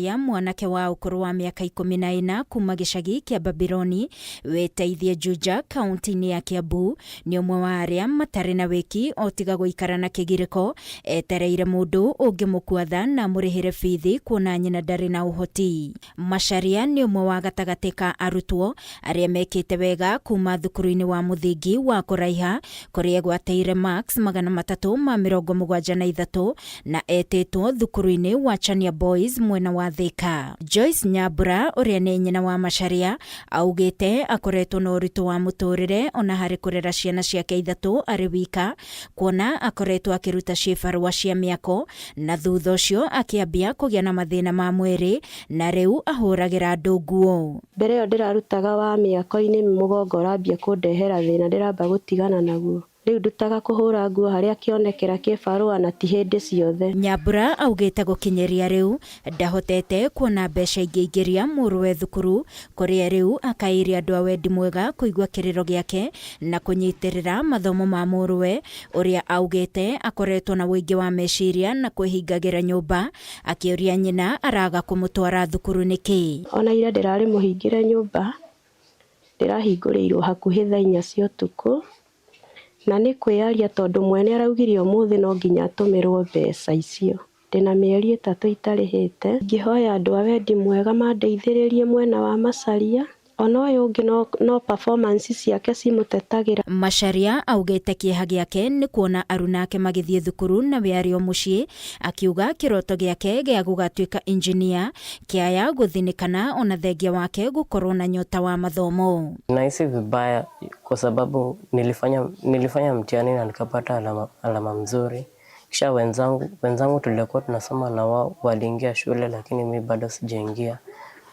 Ya mwanake wa ũkũrũ wa mĩaka 14 kuma gĩcagi kĩa Babironi wĩteithie Juja kaunti-inĩ ya Kiambu nĩ ũmwe wa arĩa matarĩ na wĩki o tiga gũikara na kĩgirĩko etereire mũndũ ũngĩmũkua tha na amũrĩhĩre bithi kuona nyina ndarĩ na ũhoti. Macharia nĩ ũmwe wa gatagatĩ ka arutwo arĩa mekĩte wega kuma thukuru-inĩ wa mũthingi wa Kũraiha kũrĩa egwatĩire marks 373 na etĩtwo thukuru-inĩ wa Chania Boys mwena wa Thika. Joyce Nyambura ũrĩa nĩ nyina wa Macharia augĩte akoretwo na ũritũ wa mũtũrĩre ona harĩ kũrera ciana ciake ithatũ arĩ wika kuona akoretwo akĩruta cibarũa cia mĩako na thutha ũcio akĩambia kũgĩa na mathĩna ma mwĩrĩ na rĩu ahũragĩra andũ nguo. Mbere ĩyo ndĩrarutaga wa mĩako-inĩ mũgongo ũrambia kũndehera thĩna ndĩramba gũtigana naguo. Rĩu ndutaga kũhũra nguo harĩa kĩonekera kĩbarũa na ti hĩndĩ ciothe. Nyambura augĩte gũkinyĩria rĩu ndahotete kuona mbeca ingĩingĩria mũrũwe thukuru kũrĩa rĩu akaĩire andũ a wendi mwega kũigua kĩrĩro gĩake na kũnyitĩrĩra mathomo ma mũrũwe ũrĩa augĩte akoretwo na ũingĩ wa meciria na kwĩhingagĩra nyũmba akĩũria nyina araga kũmũtwara thukuru nĩkĩ. Ona ira ndĩrarĩ mũhingĩre nyũmba, ndĩrahingũrĩirwo hakuhĩ thaa inya cia ũtukũ na nĩ kwĩyaria tondũ mwene araugire ũmũthĩ no nginya atũmĩrwo mbeca icio. Ndĩna mĩeri 3 itarĩhĩte. Ingĩhoya andũ a wendi mwega mandeithĩrĩrie mwena wa Macharia ona ũyũ ũngĩ no performance ciake cimũtetagĩra. Macharia augĩte kĩeha gĩake nĩ kuona aruna ake magĩthiĩ thukuru na we arĩ o mũciĩ akiuga kĩroto gĩake gĩa gũgatuĩka engineer kĩaya gũthinĩkana ona thengia wake gũkorwo na nyota wa mathomo. Nahisi vibaya kwa sababu nilifanya mtihani na nikapata alama mzuri. Kisha wenzangu tulikuwa tunasoma na wao waliingia shule lakini mi bado sijaingia,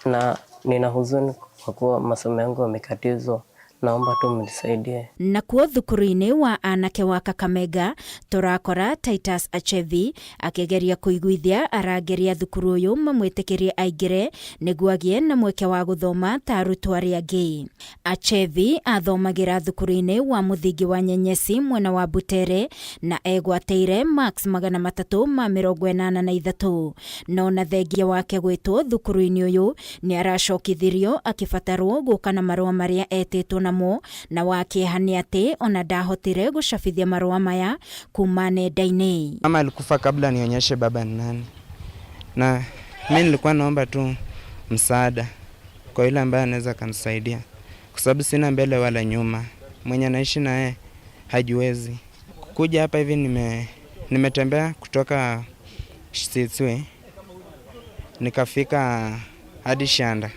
na nina huzuni kwa kuwa masomo yangu yamekatizwa. Naomba tu mnisaidie. Nakuo thukuru-inĩ wa anake wa Kakamega tũrakora Titus Achevi akĩgeria kũiguithia arangĩri a thukuru ũyũ mamwĩtĩkĩrie aingĩre nĩguo agĩe na mweke wa gũthoma ta arutwo arĩa angĩ. Achevi athomagĩra thukuru-inĩ wa mũthingi wa Nyenyesi mwena wa Butere na egwatĩire marks 383 no na thengia wake gwĩtwo thukuru-inĩ ũyũ nĩ aracokithirio akĩbatarwo gũka na marũa marĩa etĩtwo namo na wa kĩeha nĩ atĩ ona ndahotire gũcabithia marũa maya kuma nenda-inĩ. Mama alikufa kabla nionyeshe baba ni nani, na mi nilikuwa naomba tu msaada kwa yule ambaye anaweza akanisaidia, kwa sababu sina mbele wala nyuma. Mwenye naishi naye hajiwezi kuja hapa hivi. Nimetembea kutoka Sitswe nikafika hadi Shanda,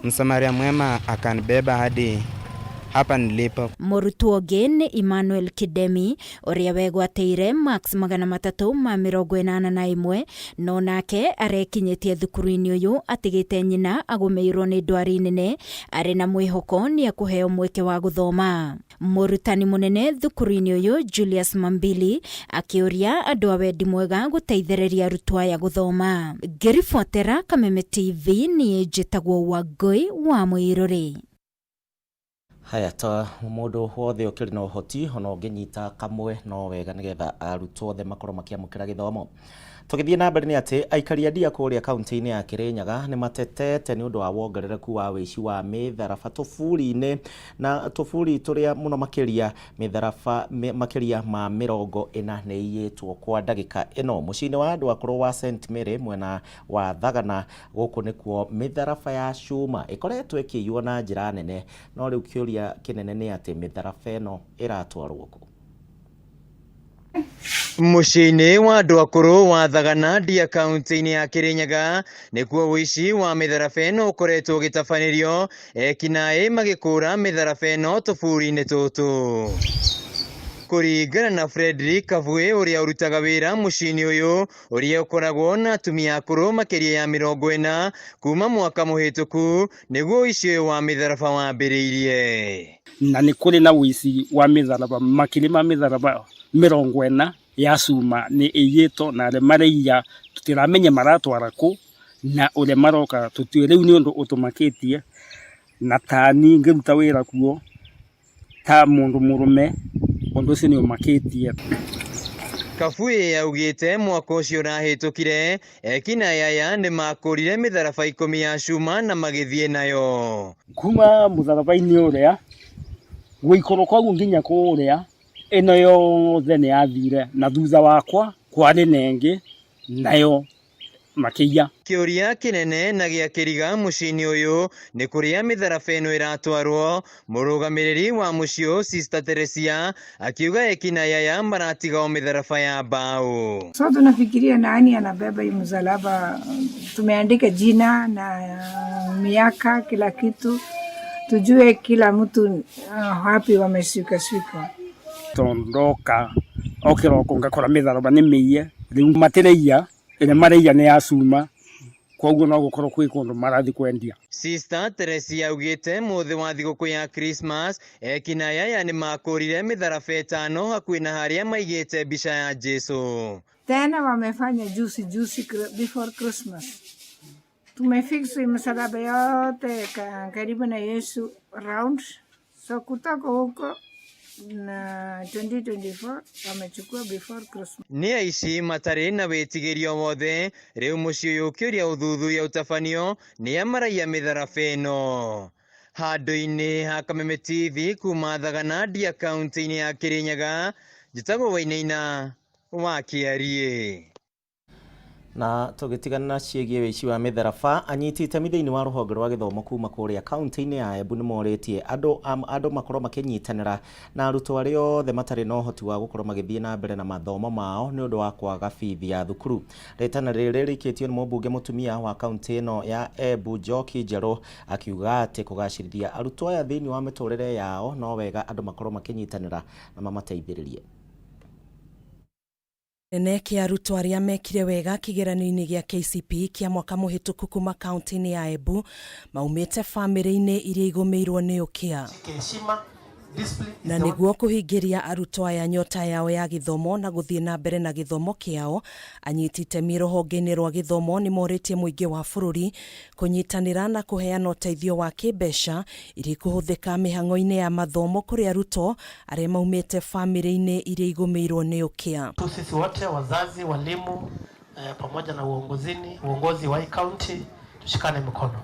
Msamaria mwema akanibeba hadi hapa nilipo. Mũrutwo ũngĩ nĩ Emmanuel Kidemi ũrĩa wegwatĩire marks 381 no nake arekinyĩtie thukuru-inĩ ũyũ atigĩte nyina agũmĩirwo nĩ ndwari nene arĩ na mwĩhoko nĩ ekũheo mweke wa gũthoma. Mũrutani mũnene thukuru-inĩ ũyũ Julius Mambili akĩũria andũ a wendi mwega gũteithĩrĩria arutwo aya gũthoma. Ngĩribotera Kameme TV niĩ njĩtagwo Wangũi wa Mũirũrĩ. Haya, ta mũndũ wothe ũkĩrĩ na ũhoti ona ũngĩnyita kamwe no wega nĩgetha arutwo othe makorwo makĩamũkĩra gĩthomo. Tũgĩthiĩ na mbere nĩ atĩ aikari a ndia kũrĩa kaunti-inĩ ya Kĩrĩnyaga nĩ matetete nĩ ũndũ wa wongerereku wa wĩici wa mĩtharaba tũburi-inĩ na tũburi tũrĩa mũno makĩria mĩtharaba makĩria ma 40 nĩ iyĩtwo kwa ndagĩka ĩno mũciĩ-inĩ wa andũ akũrũ wa St Mary mwena wa Thagana. Gũkũ nĩkuo mĩtharaba ya cuma ĩkoretwo ĩkĩiywo na njĩra nene, no rĩu kĩũria kĩnene nĩ atĩ mĩtharaba ĩno ĩratwarwo kũ? Mũciĩ-inĩ wa andũ akũrũ wa Thagana Ndia kaunti-inĩ ya Kĩrĩnyaga nĩkuo ũici wa mĩtharaba ĩno ũkoretwo ũgĩtabanĩrio, ekinaĩ magĩkũra mĩtharaba ĩno tũburi-inĩ tũtũ. Kũringana na Frederick Kavue ũrĩa ũrutaga wĩra mũciĩ-inĩ ũyũ ũrĩa ũkoragwo na atumia akũrũ makĩria ya 40 kuma mwaka mũhĩtũku nĩguo ũici ũyũ wa mĩtharaba wambĩrĩirie. Na nĩ kũrĩ na ũici wa mĩtharaba makĩria ma mĩtharaba 40 ya cuma nĩ ĩiyĩtwo na arĩa maraiya tũtiramenya maratwara kũ na ũrĩa maroka tũtiũĩ. Rĩu nĩ ũndũ ũtũmakĩtie na tani ngĩruta wĩra kuo ta mũndũ mũrũme ũndũ ũcio nĩ ũmakĩtie. Kabui augĩte mwaka ũcio ũrahĩtũkire ekinaĩ aya nĩmakũrire mĩtharaba 10 ya cuma na magĩthiĩ nayo. Kuma mũtharaba-inĩ ũrĩa gũikũrũka ũguo nginya kũrĩa ĩno yothe nĩ yathire, na thutha wakwa kwarĩ na ĩngĩ nayo makĩiya. Kĩũria kĩnene na gĩa kĩriga mũciĩ-inĩ ũyũ nĩ kũrĩa mĩtharaba ĩno ĩratwarwo. Mũrũgamĩrĩri wa mũciĩ ũyũ Sister Teresia akiuga ekinaĩ aya maratiga o mĩtharaba ya mbaũ. So tunafikiria nani anabeba hii msalaba, tumeandika jina na miaka kila kitu, tujue kila mtu wapi wameshika shika. Tondũ ndoka o kĩroko ngakora mĩtharaba nĩ mĩiye, rĩu matĩraiya ĩrĩa maraiya nĩ ya cuma, koguo no gũkorwo kwĩ kũndũ marathiĩ kwendia. Sister Teresia augĩte mũthĩ wa thigũkũ ya Christmas ekinaĩ aya nĩmakũrire mĩtharaba 5 hakuhĩ na harĩa maigĩte mbica ya Jesu. Tena wamefanya juzi juzi before Christmas. Tumefix msalaba yote karibu na Yesu round. So kutoka huko na 2024 wamechukua before Christmas. Nĩ aici matarĩ na wĩtigĩri o wothe rĩu mũciĩ ũyũ ũkĩũria ũthuthuria ũtabanio nĩa maraiya mĩtharaba ĩno. Handũ-inĩ ha Kameme TV kuma Thagana Ndia kaunti-inĩ ya Kirinyaga, njĩtagwo Wainaina wa Kĩariĩ. Na tũgĩtigana na ciĩgiĩ wĩici wa mĩtharaba, anyiti itemi thĩinĩ wa rũhonge rwa gĩthomo kuma kũrĩa kaunti-inĩ ya Embu nĩmorĩtie andũ makorwo makĩnyitanĩra na arutwo arĩa othe matarĩ na ũhoti wa gũkorwo magĩthiĩ na mbere na mathomo mao nĩ ũndũ wa kwaga bithi ya thukuru. Rĩtana rĩrĩ rĩikĩtio nĩ mũmbunge mũtumia wa kaunti ĩno ya Embu Njoki Njerũ akiuga atĩ kũgacĩrithia arutwo aya thĩinĩ wa mĩtũrĩre yao no wega andũ makorwo makĩnyitanĩra na mamateithĩrĩrie. Nene kĩa arutwo arĩa mekire wega kĩgeranio-inĩ gĩa KCPE kĩa mwaka mũhĩtũku kuma kaunti-inĩ ya Embu maumĩte bamĩrĩ-inĩ iria igũmĩirwo nĩ ũkĩa. Na nĩguo kũhingĩria arutwo aya nyota yao ya gĩthomo na gũthiĩ na mbere na gĩthomo kĩao, anyiti itemi rũhonge-inĩ rwa gĩthomo nĩ morĩtie mũingĩ wa bũrũri kũnyitanĩra na kũheana ũteithio wa kĩmbeca iria ikũhũthĩka mĩhang'o-inĩ ya mathomo kũrĩ arutwo arĩa maumĩte bamĩrĩ-inĩ iria igũmĩirwo nĩ ũkĩa. Sisi wote wazazi, walimu, pamoja na uongozi wa county tushikane mikono.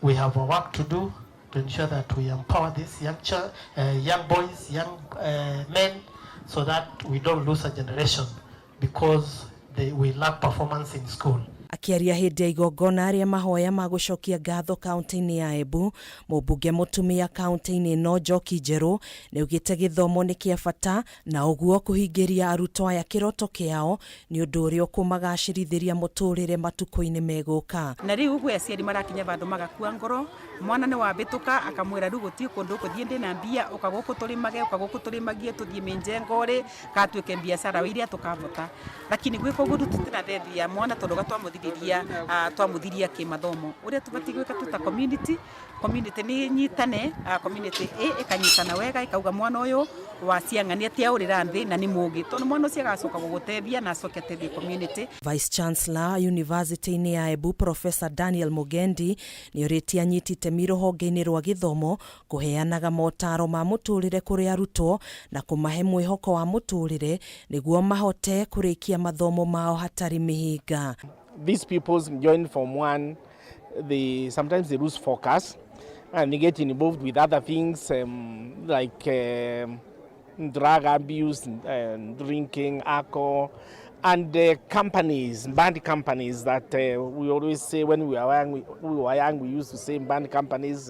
We have a work to do to ensure that we empower these young boys, young men, so that we don't lose a generation because we lack performance in school. Akĩaria hĩndĩ ya igongona rĩa mahoya ma gũcokia ngatho kaunti-inĩ ya Embu, mũmbunge mũtumia kaunti-inĩ ĩno Njoki Njerũ nĩaugĩte gĩthomo nĩ kĩa bata na ũguo kũhingĩria arutwo aya kĩroto kĩao nĩ ũndũ ũrĩa ũkũmagacĩrithĩria mũtũrĩre matukũ-inĩ megũka. Na rĩu gwĩ aciari marakinya vandũ magakua ngoro, mwana nĩ wambĩtũka akamwĩra rĩu gũtirĩ kũndũ ũgũthiĩ ndĩna mbia, ũka gũkũ tũrĩmage, ũka gũkũ tũrĩmagie, tũthiĩ mĩnjengo rĩ, gatuĩke biacara iria tũkavota. Lakini gwĩka ũguo tũtirathethia mwana tondũ twamũthiria kĩmathomo. Ũrĩa tũbatiĩ gwĩka tũ ta community, community nĩ nyitane, community ĩ ĩkanyitana wega ĩkauga mwana ũyũ wa ciang'ani atiaũrĩra nthĩ na nĩ mũũgĩ, tondũ mwana ũcio agacoka gũgũteithia na acoke ateithie community. Vice Chancellor University-inĩ ya Embu Professor Daniel Mugendi nĩorĩtie anyiti itemi rũhonge-inĩ rwa gĩthomo kũheanaga motaro ma mũtũrĩre kũrĩ arutwo na kũmahe mwĩhoko wa mũtũrĩre nĩguo mahote kũrĩkia mathomo mao hatarĩ mĩhĩnga. These people join Form 1, they sometimes they lose focus and they get involved with other things like drug abuse and drinking, alcohol, and companies, band companies that we always say when we were young, we used to say band companies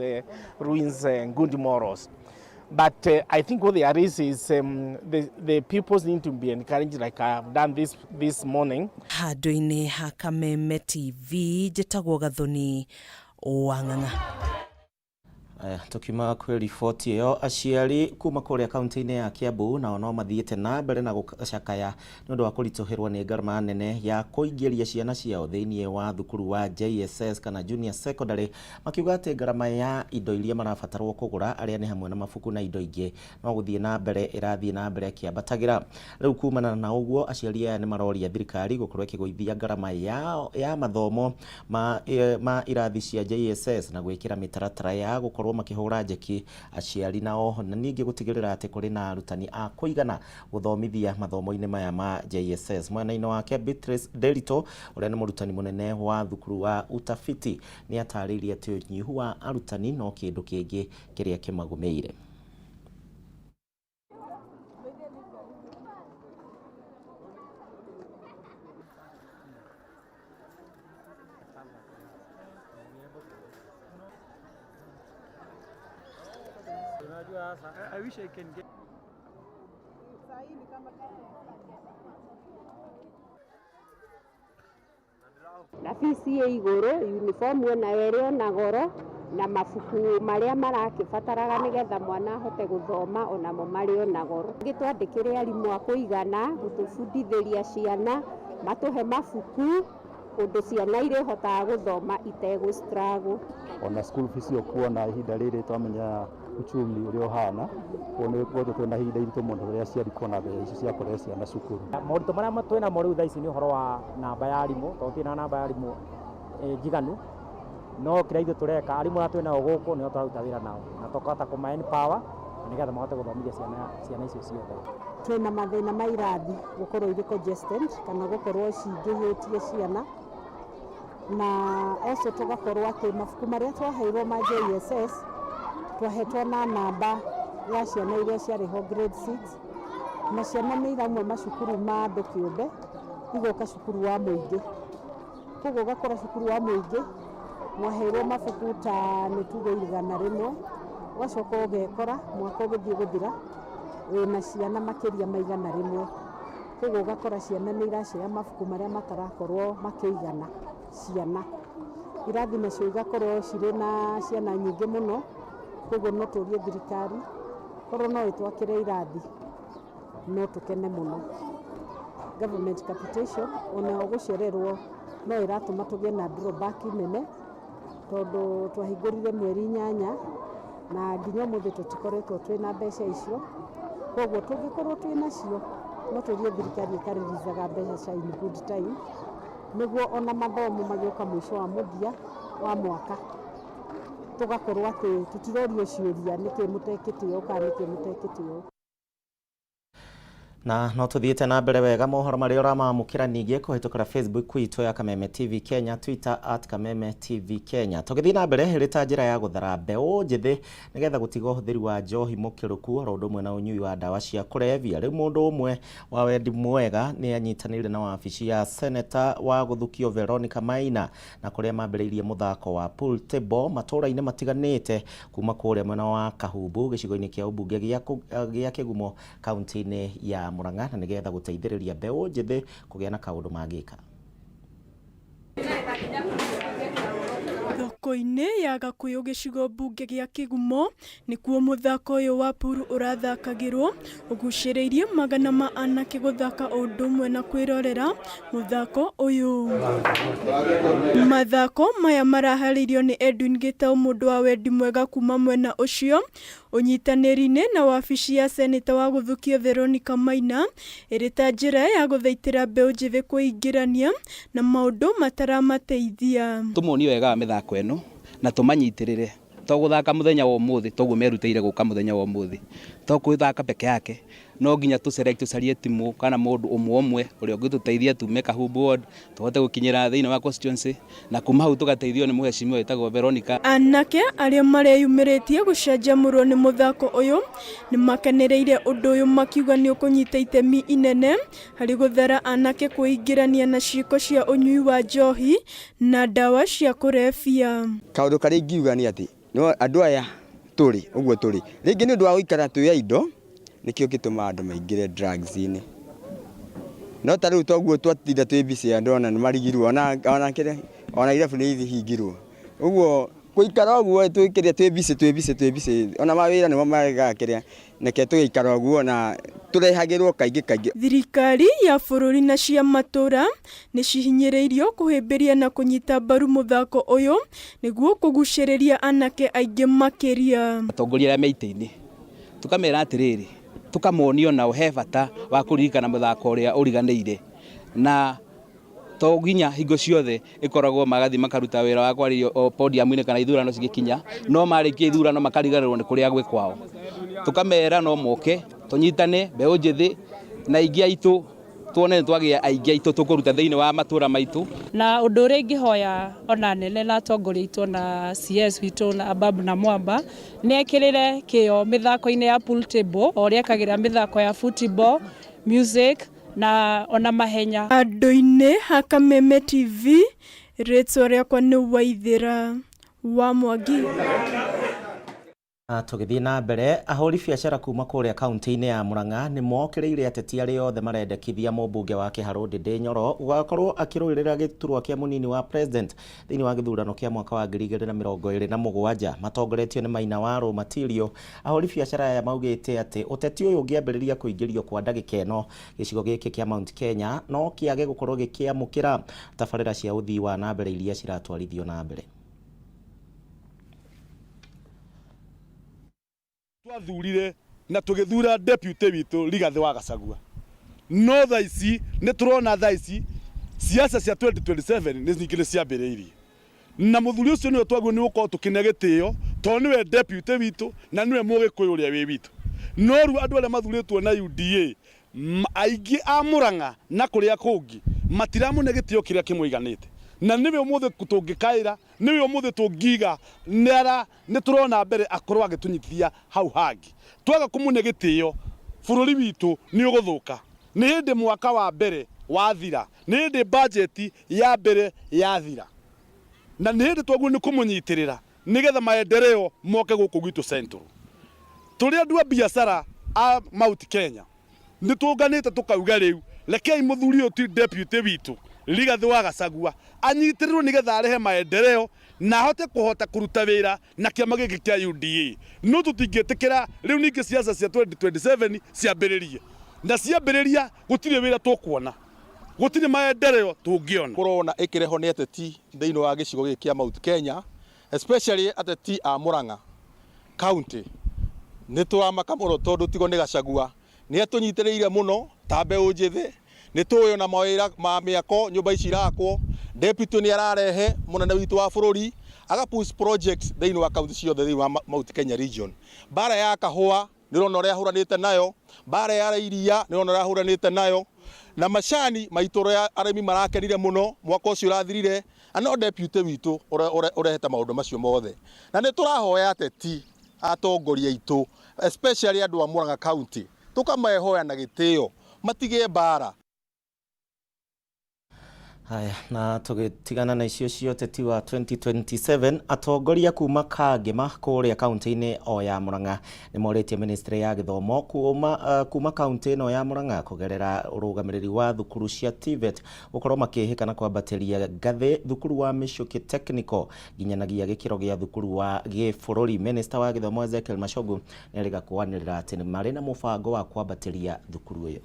ruins good morals. But I think what there is the people need to be encouraged, like I have done this morning. Handũ-inĩ ha Kameme TV njĩtagwo Gathoni wa Ng'ang'a. Tukiuma kwĩ riboti ĩyo, aciari kuma kũrĩa kaunti-inĩ ya Kiambu nao no mathiĩte na mbere na gũcakaya nĩ ũndũ wa kũritũhĩrwo nĩ ngarama nene ya kũingĩria ciana ciao thĩinĩ wa thukuru wa JSS kana Junior Secondary, makiuga atĩ ngarama ya indo iria marabatarwo kũgũra arĩa nĩ hamwe na mabuku na indo ingĩ no gũthiĩ na mbere ĩrathiĩ na mbere ĩkĩambatagĩra. Rĩu kumana na ũguo aciari aya nĩ maroria thirikari gũkorwo ĩkĩgũithia ngarama yao ya mathomo ma irathi cia JSS na gwĩkĩra mĩtaratara ya gũkorwo gũkorwo makĩhũra njeki aciari na oho na ningĩ gũtigĩrĩra atĩ kũrĩ na arutani a kũigana gũthomithia mathomo-inĩ maya ma JSS. Mwena-inĩ wake Beatrice Nderitu ũrĩa nĩ mũrutani mũnene wa thukuru wa utafiti nĩ atarĩirie atĩ ũnyihu wa arutani no kĩndũ kĩngĩ kĩrĩa kĩmagũmĩire. Na fees ĩ igũrũ, uniform onayo ĩrĩ ona goro, na mabuku marĩa marakĩbataraga nĩgetha mwana ahote gũthoma onamo marĩ ona goro. Gĩtwandĩkĩre arimũ a kũigana gũtũbundithĩria ciana, matũhe mabuku ũndũ ciana irĩhotaga gũthoma itegũ struggle. Ona school fees ũkuona ihinda rĩrĩ twamenya uchumi ũrĩa ũhana, koguo nĩ gũkoretwo twĩna ihinda iritũ mũno rĩa aciari kuona mbeca icio cia kũrehe ciana cukuru. Moritũ marĩa twĩnamo rĩu thaa ici nĩ ũhoro wa namba ya arimũ, tondũ tũtirĩ na namba ya arimũ njiganu, no kĩrĩa ithuĩ tũreka, arimũ arĩa twĩnao gũkũ nĩo tũraruta wĩra nao na tũkahota kũma empower na nĩgetha mahote gũthomithia ciana icio ciothe. Twĩna mathĩna ma irathi gũkorwo irĩ congested kana gũkorwo cingĩhĩtie ciana, na also tũgakorwo atĩ mabuku marĩa twaheirwo ma JSS twahetwo na namba ya ciana iria ciarĩ ho grade 6, na ciana nĩ irauma macukuru ma andũ kĩũmbe igoka cukuru wa mũingĩ. Koguo ũgakora cukuru wa mũingĩ mwaheirwo mabuku ta nĩ tuge 100, ũgacoka ũgekora mwaka ũgĩthiĩ gũthira wĩna ciana makĩria ma 100. Koguo ũgakora ciana nĩ iracea mabuku marĩa matarakorwo makĩigana ciana. Irathi nacio igakorwo cirĩ na ciana nyingĩ mũno, koguo no tũrie thirikari korwo no ĩtwakĩre irathi no tũkene mũno. Government capitation ona gũcererwo no ĩratũma tũgĩe na drawback nene, tondũ twahingũrire mweri 8 na nginya ũmũthĩ tũtikoretwo twĩna mbeca icio. Koguo tũngĩkorwo twĩnacio no tũrie thirikari ĩkaririzaga mbeca cia in good time, nĩguo ona mathomo magĩũka mũico wa mũthia wa mwaka tũgakorwo atĩ tũtirorio ciũria nĩkĩ mũtekĩte ũũ kana nĩkĩ mũtekĩte ũũ. Na no tuthiĩte na mbere wega mohoro marĩa ũramamũkĩra ningĩ kũhĩtũkĩra Facebook itũ ya Kameme TV Kenya, Twitter at Kameme TV Kenya. Tũgĩthiĩ na mbere ĩrĩ ta njĩra ya gũthara mbeũ njĩthĩ nĩgetha gũtiga ũhũthĩri wa njohi mũkĩrũku oro ũndũ ũmwe na ũnyui wa ndawa cia kũrebia. Rĩu mũndũ ũmwe wa wendi mwega nĩ anyitanĩire na wabici ya seneta wa gũthukio Veronica Maina na kũrĩa mambĩrĩirie mũthako wa pool table matũũra-inĩ matiganĩte kuma kũrĩa mwena wa Kahumbu gĩcigo-inĩ kĩa ũmbunge gĩa Kĩgumo kaunti-inĩ ya Murang'a na nĩgetha gũteithĩrĩria mbeũ njĩthĩ kũgĩa na kaũndũ mangĩka. Thoko-inĩ ya Gakũyũ gĩcigo mbunge gĩa Kĩgumo nĩkuo mũthako ũyũ wa puru ũrathakagĩrwo, ũgucĩrĩirie magana ma anake gũthaka ũndũ ũmwe na kwĩrorera mũthako ũyũ. Mathako maya maraharĩirio nĩ Edwin Gĩtaũ, mũndũ wa wendi mwega kuma mwena ũcio, ũnyitanĩri-inĩ na wabici ya seneta wa gũthukio Veronica Maina, ĩrĩ ta njĩra ya gũthaitĩra mbeũ njĩthĩ kwĩingĩrania na maũndũ mataramateithia. Tũmonie wega wa mĩthako ĩno na tũmanyitĩrĩre, to gũthaka mũthenya wa ũmũthĩ toguo merutĩire gũka mũthenya wa ũmũthĩ, to gwĩthaka peke yake, no nginya tũ select tũcarie timu kana mũndũ ũmwe ũmwe ũrĩa ũngĩtũteithia tume Kahumbu ward tũhote gũkinyĩra thĩinĩ wa constituency, na kuma hau tũgateithio nĩ mũheshimiwa wĩtagwo Veronica. Anake arĩa mareyumĩrĩtie gũcanjamũrwo nĩ mũthako ũyũ nĩ makenereire ũndũ ũyũ makiuga nĩ ũkũnyita itemi inene harĩ gũthara anake kwĩingĩrania na ciĩko cia ũnyui wa njohi na ndawa cia kũrebia. Kaũndũ karĩa ingiuga nĩ atĩ no andũ aya tũrĩ ũguo tũrĩ rĩngĩ nĩ ũndũ wa gũikara twĩ idle nĩkĩo gĩtũmaga andũ maingĩre drugs-inĩ. No ta rĩu toguo twatinda twĩ busy andũ ona nĩ marigirwo ona kĩrĩa ona irabu nĩ ihingirwo. Ũguo gũikara ũguo twĩkĩrĩa twĩ busy twĩ busy twĩ busy ona mawĩra nĩmo maregaga kĩrĩa nĩkĩo tũgĩikara ũguo na tũrehagĩrwo kaingĩ kaingĩ. Thirikari ya bũrũri na cia matũũra nĩ cihinyĩrĩirio kũhĩmbĩria na kũnyita mbaru mũthako ũyũ nĩguo kũgucĩrĩria anake aingĩ makĩria. Atongoria arĩa me itĩ-inĩ tũkamera atĩrĩrĩ, tũkamonio nao he bata wa kũririkana mũthako ũrĩa ũriganĩire, na To nginya hingo ciothe ikoragwo magathi makaruta wira wa kwaririo o podium-inĩ kana ithurano cigikinya, no marĩkia ithurano makariganĩrwo nĩ kũrĩa gwĩ kwao. Tukamera no moke tũnyitane mbeũ njĩthĩ na aingĩ aitũ tuone nĩ twagĩa aingĩ aitũ tũkũruta thĩinĩ wa matũra maitũ. Na ũndũ ũrĩa ingĩhoya ona anene na atongoria aitũ na CS witũ na Ababu na Mwamba nĩ ekĩrĩre kĩo mĩthako-inĩ ya pool table o ũrĩa ekagĩrĩra mĩthako ya football, music na ona mahenya. Andũ-inĩ ha Kameme TV, rĩtwa rĩakwa nĩ Waithĩra wa Mwangi. Tũgĩthiĩ na mbere, ahũri biacara kuma kũrĩa kaunti-inĩ ya Murang'a nĩ mokĩrĩire ateti arĩa othe marendekithia mũmbunge wa Kĩharũ Ndĩndĩ Nyoro gũgakorwo akĩrũĩrĩra gĩturwa kĩa mũnini wa president thĩinĩ wa gĩthurano kĩa mwaka wa 2027 matongoretio nĩ Maina wa Rũmatirio. Ahũri biacara aya maugĩte atĩ ũteti ũyũ ũngĩambĩrĩria kũingĩrio kwa ndagĩka ĩno gĩcigo gĩkĩ kĩa Mount Kenya no kĩage gũkorwo gĩkĩamũkĩra tabarĩra cia ũthii wa na mbere iria ciratwarithio na mbere. Twathurire na tũgĩthura deputy witũ Rigathĩ wa Gachagua, no thaa ici nĩ tũrona thaa ici siasa cia 2027 nĩ ningĩ nĩ ciambĩrĩirie, na mũthuri ũcio nĩwe twagĩrĩirwo nĩ gũkorwo tũkĩne gĩtĩo tondũ nĩwe deputy witũ na nĩwe mũgĩkũyũ ũrĩa wĩ witũ. No rĩu andũ arĩa mathurĩtwo na UDA aingĩ a Murang'a na kũrĩa kũngĩ matiramũne gĩtĩo kĩrĩa kĩmũiganĩte, na nĩwe ũmũthĩ tũngĩkaĩra, nĩwe ũmũthĩ tũngiga nĩ nĩ tũrona mbere akorwo agĩtũnyitithia hau hangĩ. Twaga kũmũne gĩtĩo bũrũri witũ nĩ ũgũthũka. Nĩ hĩndĩ mwaka wa mbere wathira, nĩ hĩndĩ bajeti ya mbere yathira, na nĩ hĩndĩ twagĩrĩirwo nĩ kũmũnyitĩrĩra nĩgetha maendeleo moke gũkũ gwitũ Central. Tũrĩ andũ a biacara a Mount Kenya nĩ tũnganĩte tũkauga rĩu rekei mũthuri ũyũ ti deputy witũ Rigathĩ wa Gachagua anyitĩrĩrwo nĩgetha arehe maendeleo na ahote kũhota kũruta wĩra na kĩama gĩkĩ kĩa UDA. No tũtingĩtĩkĩra rĩu ningĩ siasa cia 2027 ciambĩrĩrie, na ciambĩrĩria gũtirĩ wĩra tũkuona, gũtirĩ maendeleo tũngĩona. Kũrona ĩkĩrehwo nĩ ateti thĩinĩ wa gĩcigo gĩkĩ kĩa Mount Kenya, especially ateti a Murang'a County, nĩ tũramaka mũno tondũ tigo nĩ Gachagua nĩ atũnyitĩrĩire mũno ta mbeũ njĩthĩ. Nĩ tũĩ ona mawĩra ma mĩako nyũmba ici irakwo, deputy nĩ ararehe mũnene witũ wa bũrũri aga push projects thĩinĩ wa kaunti ciothe thĩinĩ wa Mount Kenya region. Mbara ya kahũa nĩ ũrona ũrĩa ahũranĩte nayo, mbara ya iria nĩ ũrona ũrĩa ahũranĩte nayo, na macani maitũ ũrĩa arĩmi marakenire mũno mwaka ũcio ũrathirire, na no deputy witũ ũrehete maũndũ macio mothe. Na nĩ tũrahoya ateti atongoria aitũ especially andũ a Murang'a County tũkamehoya na gĩtĩo matige mbara. Haya, na tũgĩtigana na icio cia ũteti wa 2027, atongoria kuma Kangema kũrĩa kaunti-inĩ o ya Murang'a nĩ morĩtie ministry ya gĩthomo kuma kaunti ĩno ya Murang'a kũgerera ũrũgamĩrĩri wa thukuru cia TVET gũkorwo makĩhĩka na kwambatĩria ngathĩ thukuru wa Michuki Technical nginyanagia gĩkĩro gĩa thukuru wa gĩbũrũri. Minister wa gĩthomo Ezekiel Machogu nĩ erĩga kwanĩrĩra atĩ marĩ na mũbango wa kwambatĩria thukuru ũyũ.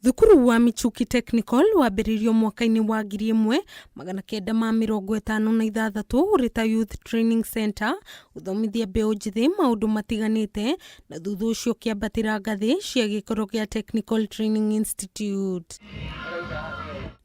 Thukuru wa Michuki Technical wambĩrĩirio mwaka-inĩ wa 1956 ũrĩ ta Youth Training Center gũthomithia mbeũ njĩthĩ maũndũ matiganĩte, na thutha ũcio ũkĩambatĩra ngathĩ cia gĩkĩro kĩa Technical Training Institute.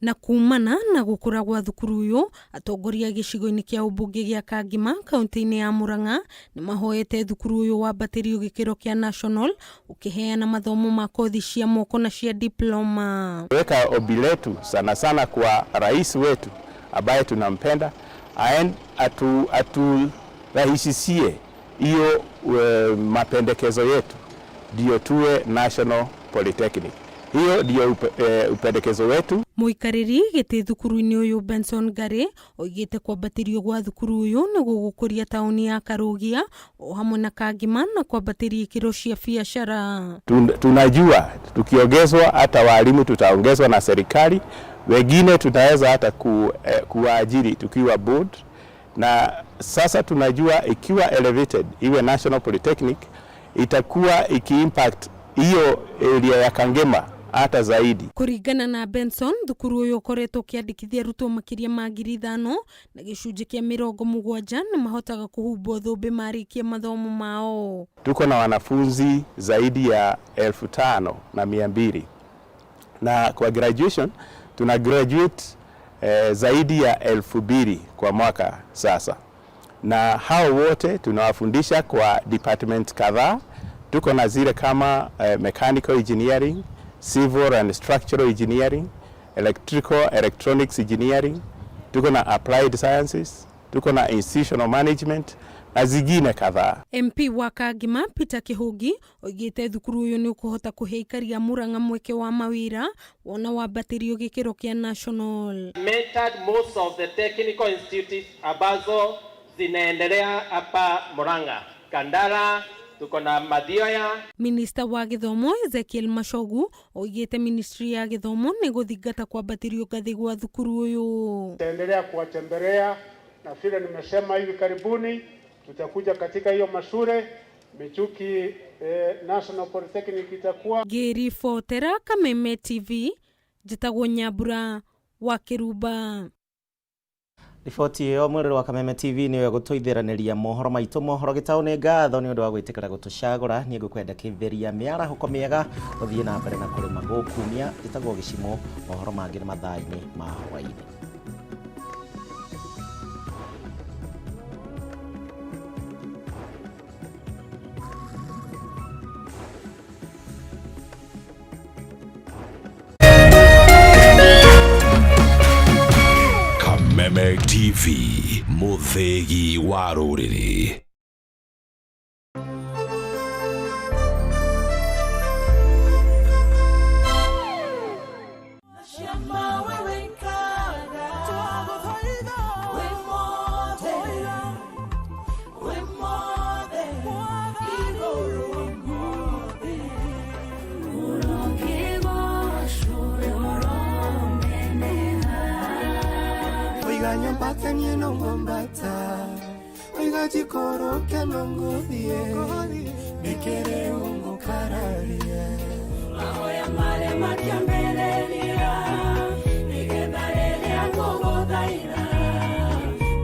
Na kumana na gũkũra gwa thukuru ũyũ, atongoria gĩcigo-inĩ kĩa ũmbunge gĩa Kangema kaunti-inĩ ya Murang'a nĩ mahoete thukuru ũyũ wambatĩrio gĩkĩro kĩa national, ũkĩheana mathomo ma kothi cia moko na cia diploma. Weka ombi letu sana sana kwa rais wetu ambaye tunampenda aturahisishie hiyo mapendekezo yetu ndio tuwe National Polytechnic. Hiyo ndio upendekezo wetu. Mũikarĩri gĩtĩ thukuru-inĩ ũyũ Benson Ngari oigĩte kwambatĩrio gwa thukuru ũyũ nĩ gũgũkũria taũni ya Karugia o hamwe na Kangema na kwambatĩria ikĩro cia biacara. Tunajua tukiongezwa hata walimu tutaongezwa na serikali, wengine tunaweza hata kuwaajiri tukiwa board, na sasa tunajua ikiwa elevated iwe National Polytechnic itakuwa iki-impact hiyo area ya Kangema hata zaidi. Kũringana na Benson, thukuru ũyũ ũkoretwo ũkĩandĩkithia arutwo makĩria ma 5,000 na gĩcunjĩ kĩa 70 nĩ mahotaga kũhumbwo thũmbĩ marĩkia mathomo mao. Tuko na wanafunzi zaidi ya 5,200 Na kwa graduation tuna graduate zaidi ya 2000 kwa mwaka sasa, na hao wote tunawafundisha kwa department kadhaa. Tuko na zile kama mechanical engineering, civil and structural engineering, electrical electronics engineering, tuko na applied sciences, tuko na institutional management na zingine kadhaa. MP wa Kangema Peter Kihugi oigite thukuru uyu ni ukuhota kuhe aikari a Murang'a mweke wa mawira wona wambatĩrio gĩkĩro kĩa national. Mentored most of the technical institutes ambazo zinaendelea hapa Murang'a, Kandara, tuko na Mathioya. Minista wa gĩthomo Ezekiel Machogu oigĩte ministry ya gĩthomo nĩ gũthingata kwambatĩrio ngathĩ gwa thukuru ũyũ. Tutaendelea kuwatembelea na vile nimesema hivi karibuni tutakuja katika hiyo mashule Michuki, National Polytechnic itakuwa. Ngĩribotera Kameme TV njĩtagwo Nyambura wa Kĩrumba. Riboti ĩyo mwĩrĩ wa Kameme TV nĩyo ĩgũtũithĩranĩria mohoro maitũ mohoro gĩtaũ. Nĩ ngatho nĩ ũndũ wa gwĩtĩkĩra gũtũcagũra. Niĩ ngũkwendekithĩria mĩarahũko mĩega, ũthiĩ na mbere na kũrĩma gũkumia. Ĩtagwo gĩcimo. Mohoro mangĩ nĩ mathaa-inĩ ma hwaĩ-inĩ. Kameme TV, mũthĩgi wa rũrĩrĩ. Oiga nyombata niĩ no ngombata, oiga njikũrũke no ngũthiĩ, nĩkĩrĩ ũngũkararia. Mahoya marĩa makĩambĩrĩria nĩgetha rĩrĩa ngũgũthaitha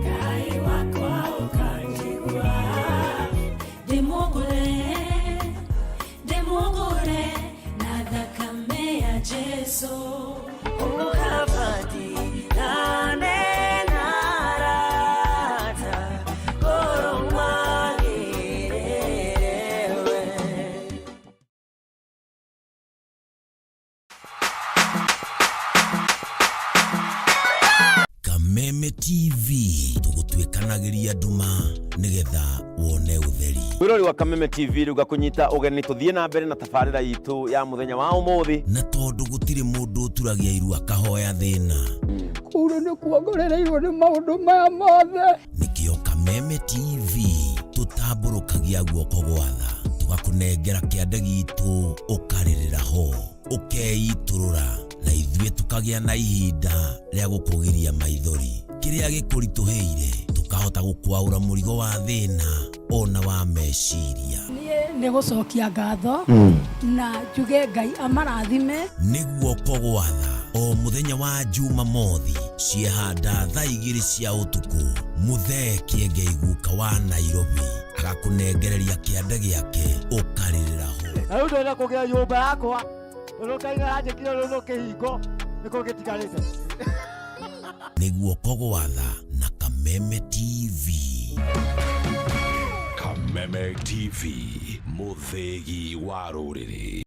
Ngai wakwa ũkanjigua. Ndĩmũgũre, ndĩmũgũre na thakame ya Jesu. Ũkabati nane na arata ngoro magĩrĩrewe. Kameme TV, tũgũtuĩkanagĩria nduma nĩgetha wone ũtheri. Mwirori wa Kameme TV, rĩu ngakũnyita ũgeni tũthiĩ na mbere na tabarĩra itũ ya mũthenya wa ũmũthĩ. Na tondũ gũtirĩ mũndũ ũturagia iru akahoya thĩna, Kũu nĩ kuongorereirwo nĩ maũndũ maya mothe. Nĩkĩo Kameme TV tũtambũrũkagia guoko gwatha, tũgakũnengera kĩande gitũ, ũkarĩrĩra ho, ũkeitũrũra, na ithuĩ tũkagĩa na ihinda rĩa gũkũgiria maithori. Kĩrĩa gĩkũritũhĩire tũkahota gũkwaũra mũrigo wa thĩna ona wa meciria. Niĩ nĩ gũcokia ngatho na njuge Ngai amarathime. Nĩ guoko gwatha, o mũthenya wa Jumamothi ciehanda thaa 2 cia ũtukũ, mũthee Kĩengei guka wa Nairobi agakũnengereria kĩande gĩake, ũkarĩrĩra ho. Na rĩu ndĩrenda kũgĩa nyũmba yakwa ũrĩa Ngai aranjĩkire rũrũ kĩhingo nĩkĩo gĩtigarĩte. Nĩ guoko gwatha na Kameme TV. Kameme TV, mũthĩgi wa rũrĩrĩ.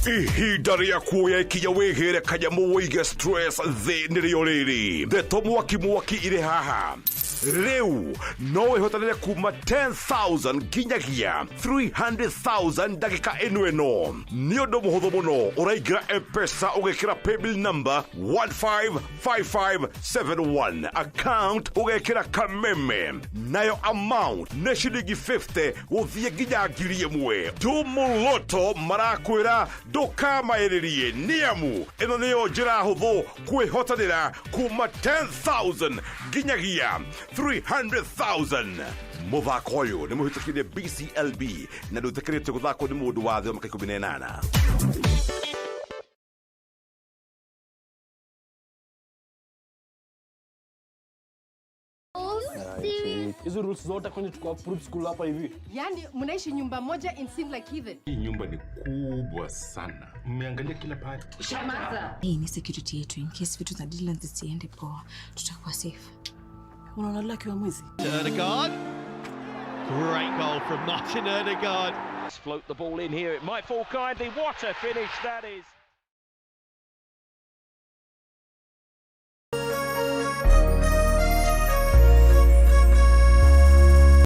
Ihinda rĩa kuoya ikinya wĩgĩre kanyamũ wĩige stress thĩ nĩrĩo rĩrĩ. Ndeto mwaki mwaki irĩ haha. Rĩu no wĩhotanĩre kuma 10,000 nginyagia 300,000 ndagĩka ĩno. Ĩno nĩ ũndũ mũhũthũ mũno. Ũraingĩra M-Pesa, ũgekĩra paybill number 155571, account ũgekĩra Kameme, nayo amount nĩ ciringi 50 gũthiĩ nginya 1,000. Tumũloto marakwĩra ndũkamaĩrĩrie, nĩamu ĩno nĩyo njĩra hũthũ kwĩhotanĩra kuma 10,000 nginyagia 300,000. Mũthako ũyũ nĩ mũhĩtũkire BCLB na ndũtĩkĩrĩtio gũthakwo nĩ mũndũ wa thĩ wa mĩaka 18. Serious? Hizo rules zote kwani tuko approved school hapa hivi? Yaani mnaishi nyumba moja in seem like heathen. Hii nyumba ni kubwa sana, mmeangalia kila pahali. Hii ni security yetu in case vitu za Dylan zisiende poa, tutakuwa safe. Unaona Lucky wa mwizi? Ødegaard. Great goal from Martin Ødegaard. Float the ball in here. It might fall kindly. What a finish that is.